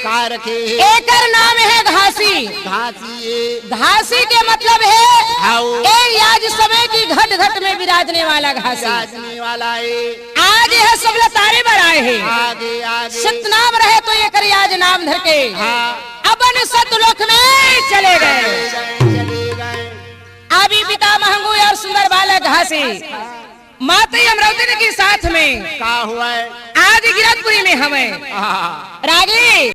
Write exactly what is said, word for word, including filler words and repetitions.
का रखे हे? एकर नाम हे घासी। घासी हे। घासी के मतलब हे, हाउ। ए याज समय की घट घट में विराजने वाला घासी। विराजने वाला हे। आज यह सब लतारे बर आए हे। आगे, आगे। सतनाम रहे तो एकर याज नाम धर के हाँ। अपन सतलोक में चले गए। चले गए, चले गए। अभी पिता महंगू और सुंदर बालक घासी माता अमरौतिन के साथ में का हुआ है? आज गिरतपुरी में हवे। हाँ। रागी